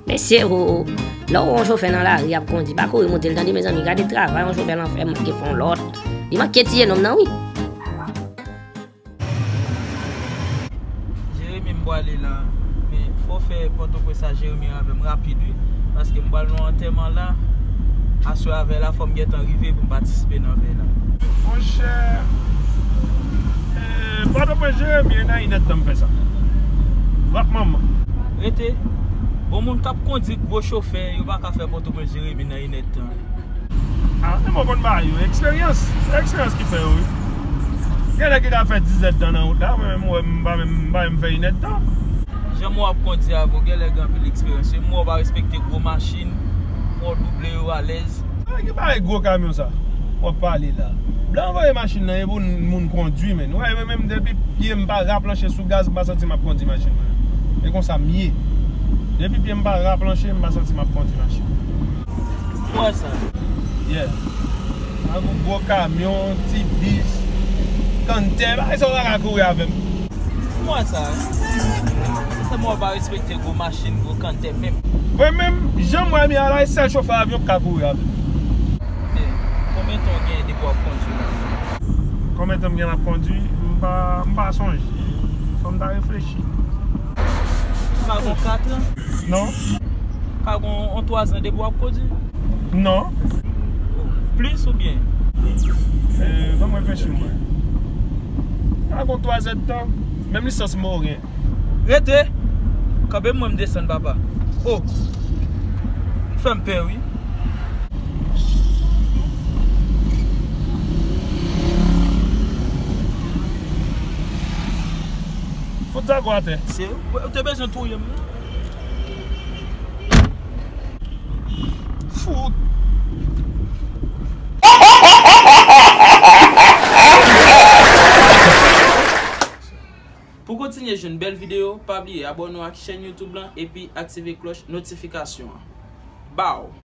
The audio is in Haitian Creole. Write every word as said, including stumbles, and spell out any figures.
Mesye, o, o, lè w wè yon chofè nan lari ap kondi, pa kouri monte l tande, mezanmi, gade travay yon chofè lan fè, manke fè yon lòt. Li manke tiye nonm nan, wi. Jeremi, m pwale la, men fò w fè Pòtoprens a Jeremi avè m rapid, wi, paske m pral nan antèman la, aswè avè la, fò m gentan rive pou m patisipe nan vèy la. Monchè, eh, Pòtoprens Jeremi, e nan inèdtan m fè sa. Rap manman. Rete. Bon, moun k ap kondi gwo chofè, yo pa ka fè Pòtoprens Jeremi nan inèdtan. Ah, men mwen konn bagay yo. Eksperyans. Se eksperyans ki fè yo, wi. Gen nèg ki ka fè dizèdtan nan wout la, mwen menm, mwen, m pa menm, m pa menm fè inèdtan. Jan mwen ap kondi avè w, gen lè gen anpil eksperyans. Wi, mwen pa respekte gwo machin, mwen double yo alèz. Ah, ki bagay gwo kamyon sa w ap pale la? Blan voye machin nan, e pou moun kondwi, men. Wè, mwen menm depi pye m pa raplanche sou gaz, m pa santi m ap kondi machin mwen. E konsa m ye. Depi pye m pa raplanche, m pa santi m ap kondi machin. Mwen sa. Yeah. Ak yon gwo kamyon, ti bis, kanntè, bagay sa w pa ka kouri avè m. Mwen sa. Se mwen pa respekte gwo machin, gwo kanntè menm. Mwen menm, jan mwen ye a la, e sèl chofè avyon k ka kouri avè m. Ok. Konbyen tan w genyen depi w ap kondwi la? Konbyen tan m gen m ap kondwi? M pa, m pa sonje. Fò m ta reflechi. Pa gon katran? Non. Ka gon yon twazan depi w ap kondwi? Non. Plis oubyen? Eh, ban m reflechi, mwen. Ka gon twazèdtan. Menm lisans mwen gen. Rete! Kanpe m, mwen m desann, papa. Oh! Ou fè m pè, wi. Fout zago atè. Se ou te bezwen touye m, non? Fout. Pou kontinye jwenn bèl videyo, pa bliye abòne w ak chèn YouTube lan epi aktive klòch notifikasyon an. Baw!